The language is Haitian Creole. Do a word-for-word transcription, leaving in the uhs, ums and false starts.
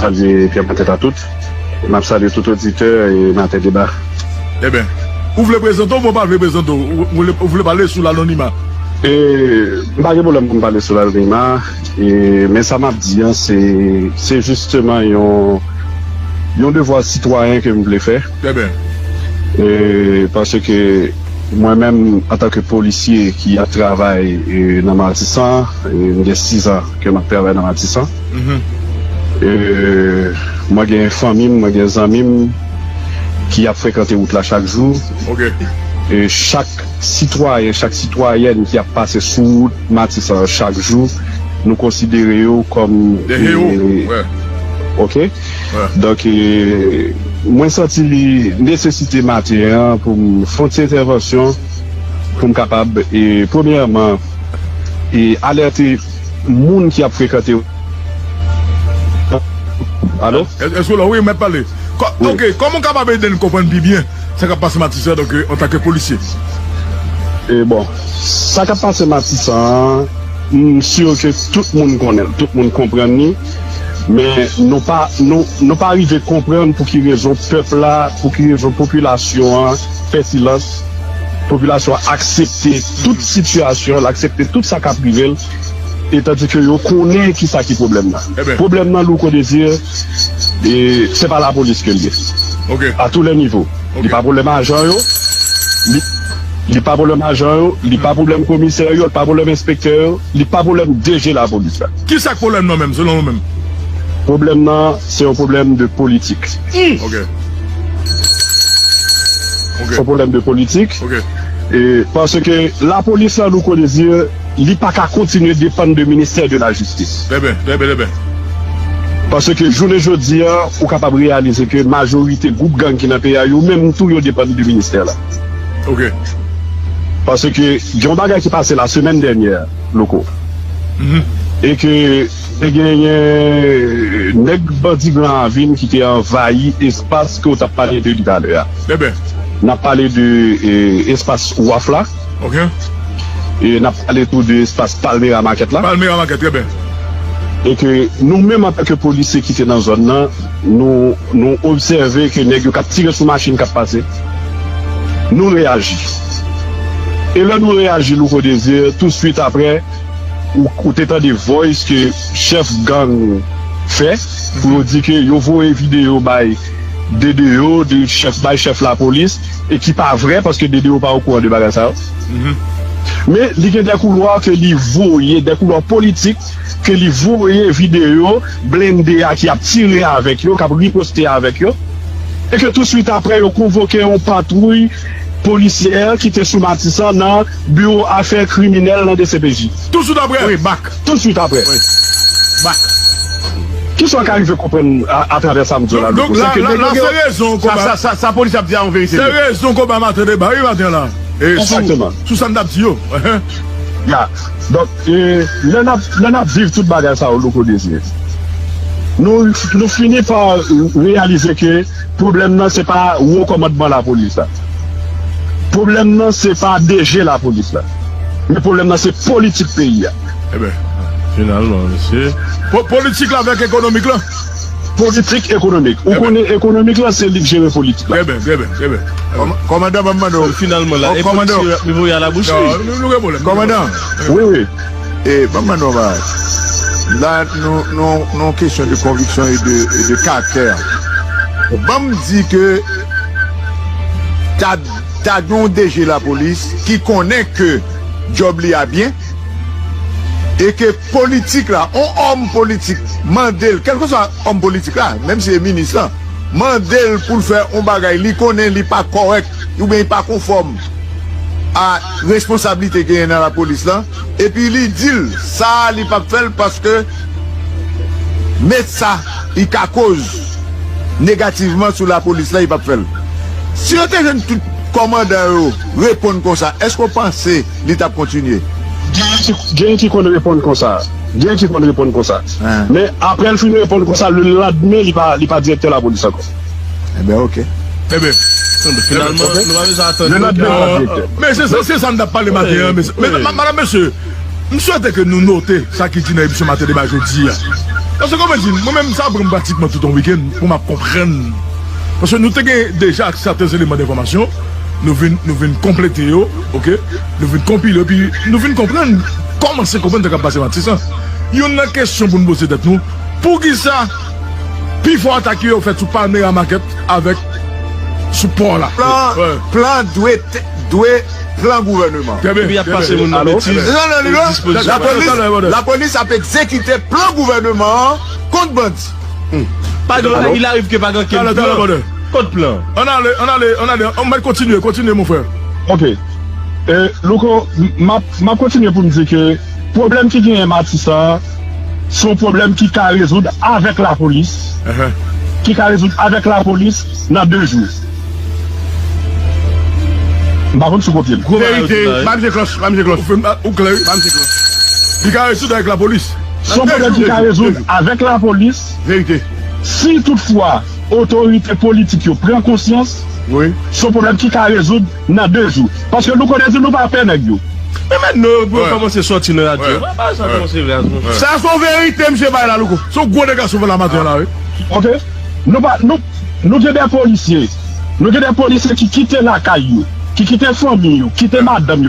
salye Pyè Maten a tout. M ap salye tout oditè e Maten Deba. Eben, ou vle prezante w oubyen w pa vle prezante w? Ou, ou vle, ou vle pale sou lanonima? E, m pa gen pwoblèm pou m pale sou lanonima, e, men sa m ap di an, se, se jisteman yon, yon devwa sitwayen ke m vle fè. Trè byen. E, paske mwen menm, antanke polisye ki ap travay, e, nan Matisan, e, m gen sis an ke m ap travay nan Matisan. Mhm. E, mwen gen fanmi m, mwen gen zanmi m ki ap frekante wout la chak jou. Ok. E chak sitwayen, chak sitwayèn ki ap pase sou wout Matisan chak jou, nou konsidere yo kòm, de hewo, e, wè. Ok? Wè. Donk, e, mwen santi li nesesite maten an pou m fè yon ti entèvansyon pou m kapab, e, premyèman, e, alète moun ki ap frekante. Alo? È-, èske w la? Wi, mèt pale. Kò-, wi. Ok, kòman w kapab ede n konprann pi byen sa k ap pase Matisan, donk, antanke polisye? E bon, sa k ap pase Matisan an, m si ke tout moun konnen l, tout moun konprann li, men nou pa, nou, nou pa rive konprann pou ki rezon pèp la, pou ki rezon popilasyon an fè silans, popilasyon an aksepte tout sitiyasyon, l aksepte tout sa k ap rive l, e tandike yo konnen ki sa ki pwoblèm nan. Eben. Pwoblèm nan, Louko Désir, e, se pa lapolis ke l ye. Ok. A tou lè nivo. Ok. Li pa pwoblèm ajan yo, li, li pa pwoblèm ajan yo, li pa pwoblèm komisè yo, li pa pwoblèm enspektè yo, li pa pwoblèm D G lapolis la. Ki sa k pwoblèm nan menm, selon ou menm? Pwoblèm nan, se yon pwoblèm de politik. Ok. Ok. Se yon pwoblèm de politik. Ok. E, paske lapolis la, Louko Désir, li pa ka kontinye depann de ministè de la jistis. Trè byen, trè byen, trè byen. Paske jounen jodi a, ou kapab reyalize ke majorite gwoup gang ki nan peyi a, yo menm tou yo depann de ministè la. Ok. Paske gen yon bagay ki pase la semèn dènyè, Louko. Mhm. E ke te genyen nèg bandi Gran Ravin ki te anvayi espas ke w t ap pale de li talè a. Trè byen. N ap pale de, e, espas W A F la. Ok. E n ap pale tou de espas Palmera Market la. Palmera Market, trè byen. E ke nou menm antanke polisye ki te nan zòn nan, nou, nou obsève ke nèg yo k ap tire sou machin k ap pase. Nou reyaji. E lè nou reyaji, Louko Désir, tousuit aprè, ou, ou te tande voice ke chèf gang fè, pou yo di ke yo voye videyo bay D D O, de chèf, bay chèf lapolis, e ki pa vrè, paske D D O pa okouran de bagay sa yo. Mhm. Men li gen de koulwa ke li voye, de koulwa politik, ke li voye videyo blende a ki ap tire avèk yo, k ap riposte avèk yo, e ke tousuit aprè, yo konvoke yon patwouy polisyè ki te sou Matisan nan biwo afè kriminèl nan D C P J. Tousuit aprè. Wi, bak. Tousuit aprè. Wi. Bak. Kisa w ka rive konprann a, atravè sa m di w la, Louko? Donk, la, la, la, se rezon konba. Sa, sa, sa, sa polis ap di a, yon verite. Se rezon konba maten deba, wi, maten la. E sou, sou sa n t ap di yo. Ya. Donk, e, lè n ap, lè n ap viv tout bagay sa yo, Louko Désir, nou, nou fini pa reyalize ke pwoblèm nan, se pa wo kòmandman lapolis la. Pwoblèm nan, se pa D G lapolis la. Men pwoblèm nan, se politik peyi a. Eben, finalman, mesye. Po-, politik la avèk ekonomik la? Politik, ekonomik. Ou konnen ekonomik la, se li k jere politik la. Trè byen, trè byen, trè byen. Kòm-, kòmandan, ban m mande w. Finalman, la, e politik yo ap voye a la bouch li. Non, nou, nou gen pwoblèm. Kòmandan. Wi, wi. E, ban m mande w yon bagay. La, nou, nou, nou kesyon de konviksyon e de, e de karaktè. Ban m di ke ta, ta gen yon D G lapolis ki konnen ke djòb li a byen, e ke politik la, yon òm politik mande l, kèlkeswa òm politik la, menm si se minis lan, mande l pou l fè yon bagay, li konnen li pa kòrèk, oubyen li pa konfòm a responsablite genyen nan lapolis lan, epi li di l sa a li p ap fè l paske met sa li ka koz negativman sou lapolis la, li p ap fè l. Si yo te jwenn tout kòmandan yo reponn konsa, èske w panse li t ap kontinye? Gen ki, gen ki konn reponn konsa. Gen ki konn reponn konsa. Men apre l fin reponn konsa, lelandmen, li pa, li pa direktè lapolis ankò. Eben, ok. Eben, finalman, nou pa bezwen atann. Lelandmen, li pa direktè. Men se sa, se sa n t ap pale maten an, men, men, ma-, madanm, mesye, m swete ke nou note sa ki di nan emisyon Maten Deba jodi a. Èske w konprann, mwen menm, sa pran m pratikman tout yon wikenn pou m ap konprann. Paske nou te gen deja sèten eleman denfòmasyon, nou vin, nou vin konplete yo, oke? Nou vin konpile, epi nou vin konprann kòman se konprann sa k ap pase Matisan. Youn nan kesyon pou n poze tèt nou, poukisa pifò atak yo fèt sou Palmera Market avèk sou pò la? Plan, plan dwe, dwe plan gouvènman. Epi y ap pase moun nan betiz. Non, non, non, non. Lapolis, lapolis ap egzekite plan gouvènman an kont bandi. Padon, il arrive que pa gen okenn plan. Kont plan. Ann ale, ann ale, ann ale. Ann mèt kontinye, kontinye, mon frè. Ok. E, Louko, m ap, m ap kontinye pou m di ke pwoblèm ki genyen Matisan an, se yon pwoblèm ki ka rezoud avèk lapolis, ki ka rezoud avèk lapolis nan de jou. M pa konn si w kopye m. Verite, ba m je klòch, ba m je klòch. Ou klè, wi. Ba m je klòch. Li ka rezoud avèk lapolis. Se yon pwoblèm ki ka rezoud avèk lapolis. Verite. Si toutfwa otorite politik yo pran konsyans, se yon pwoblèm ki ka rezoud nan de jou. Paske nou konnen di nou pa pè nèg yo. Men mèt nou yo pou yo kòmanse sòti nan radyo. Mwen pa sa kòmanse vre a. Sa se yon verite, misye bay la, Louko. Se yon gwo dega sou la maten la, wi. Ok. Nou pa, nou, nou gen de polisye. Nou gen de polisye ki kite lakay yo, ki kite fanmi yo, kite madanm yo,